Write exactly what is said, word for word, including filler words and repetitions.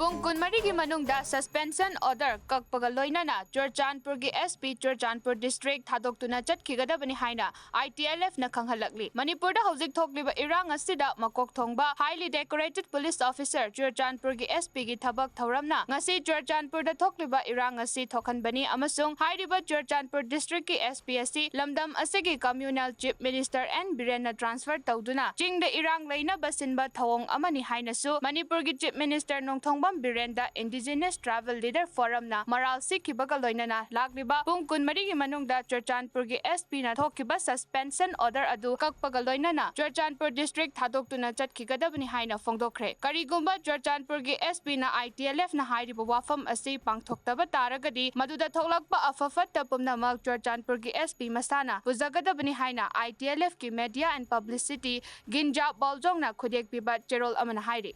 ꯄꯨꯡ ꯀꯨꯟꯃꯔꯤꯒꯤ ꯃꯅꯨꯡꯗ suspension order ꯀꯛꯄꯒ ꯂꯣꯏꯅꯅ ꯆꯨꯔꯆꯥꯟꯄꯨꯔꯒꯤ S P ꯆꯨꯔꯆꯥꯟꯄꯨꯔ district ꯊꯥꯗꯣꯛꯇꯨꯅ ꯆꯠꯈꯤꯒꯗꯕꯅꯤ ꯍꯥꯏꯅ I T L F ꯅ ꯈꯪꯍꯜꯂꯛꯂꯤ꯫ ꯃꯅꯤꯄꯨꯔꯗ ꯍꯧꯖꯤꯛ ꯊꯣꯛꯂꯤꯕ ꯏꯔꯥꯡ ꯑꯁꯤꯗ ꯃꯀꯣꯛ ꯊꯣꯡꯕ highly decorated police officer ꯆꯨꯔꯆꯥꯟꯄꯨꯔꯒꯤ S P ꯒꯤ ꯊꯕꯛ ꯊꯧꯔꯝꯅ ꯉꯁꯤ ꯆꯨꯔꯆꯥꯟꯄꯨꯔꯗ ꯊꯣꯛꯂꯤꯕ ꯏꯔꯥꯡ ꯑꯁꯤ ꯊꯣꯛꯍꯟꯕꯅꯤ ꯑꯃꯁꯨꯡ ꯍꯥꯏꯔꯤꯕ ꯆꯨꯔꯆꯥꯟꯄꯨꯔ district ꯀꯤ S P ꯑꯁꯤ ꯂꯝꯗꯝ ꯑꯁꯤꯒꯤ communal chief minister N ꯕꯤꯔꯦꯟꯅ transfer ꯇꯧꯗꯨꯅ ꯆꯤꯡꯗ ꯏꯔꯥꯡ ꯂꯩꯅꯕ ꯁꯤꯟꯕ ꯊꯧꯑꯣꯡ ꯑꯃꯅꯤ ꯍꯥꯏꯅꯁꯨ ꯃꯅꯤꯄꯨꯔꯒꯤ chief minister ꯅꯣꯡꯊꯣꯡꯕꯝ ꯕꯤꯔꯦꯟꯗ Indigenous Tribal Leader Forum ꯅ ꯃꯔꯥꯜ ꯁꯤꯈꯤꯕꯒ ꯂꯣꯏꯅꯅ ꯂꯥꯛꯂꯤꯕ ꯄꯨꯡ ꯀꯨꯟꯃꯔꯤꯒꯤ ꯃꯅꯨꯡꯗ ꯆꯨꯔꯆꯥꯟꯄꯨꯔꯒꯤ S P ꯅ ꯊꯣꯛꯈꯤꯕ suspension order ꯑꯗꯨ ꯀꯛꯄꯒ ꯂꯣꯏꯅꯅ ꯆꯨꯔꯆꯥꯟꯄꯨꯔ district ꯊꯥꯗꯣꯛꯇꯨꯅ ꯆꯠꯈꯤꯒꯗꯕꯅꯤ ꯍꯥꯏꯅ ꯐꯣꯡꯗꯣꯛꯈ꯭ꯔꯦ꯫ ꯀꯔꯤꯒꯨꯝꯕ ꯆꯨꯔꯆꯥꯟꯄꯨꯔꯒꯤ S P ꯅ I T L F ꯅ ꯍꯥꯏꯔꯤꯕ ꯋꯥꯐꯝ ꯑꯁꯤ ꯄꯥꯡꯊꯣꯛꯇꯕ ꯇꯥꯔꯒꯗꯤ ꯃꯗꯨꯗ ꯊꯣꯛꯂꯛꯄ ꯑꯐ ꯐꯠꯇ ꯄꯨꯝꯅꯃꯛ ꯆꯨꯔꯆꯥꯟꯄꯨꯔꯒꯤ S P ꯃꯁꯥꯅ ꯄꯨꯖꯒꯗꯕꯅꯤ ꯍꯥꯏꯅ I T L F ꯀꯤ media and publicity ꯒꯤꯟꯖꯥ ꯕꯥꯜꯖꯣꯡꯅ ꯈꯨꯗꯦꯛ ꯄꯤꯕ ꯆꯦꯔꯣꯜ ꯑꯃꯅ ꯍꯥꯏꯔꯤ꯫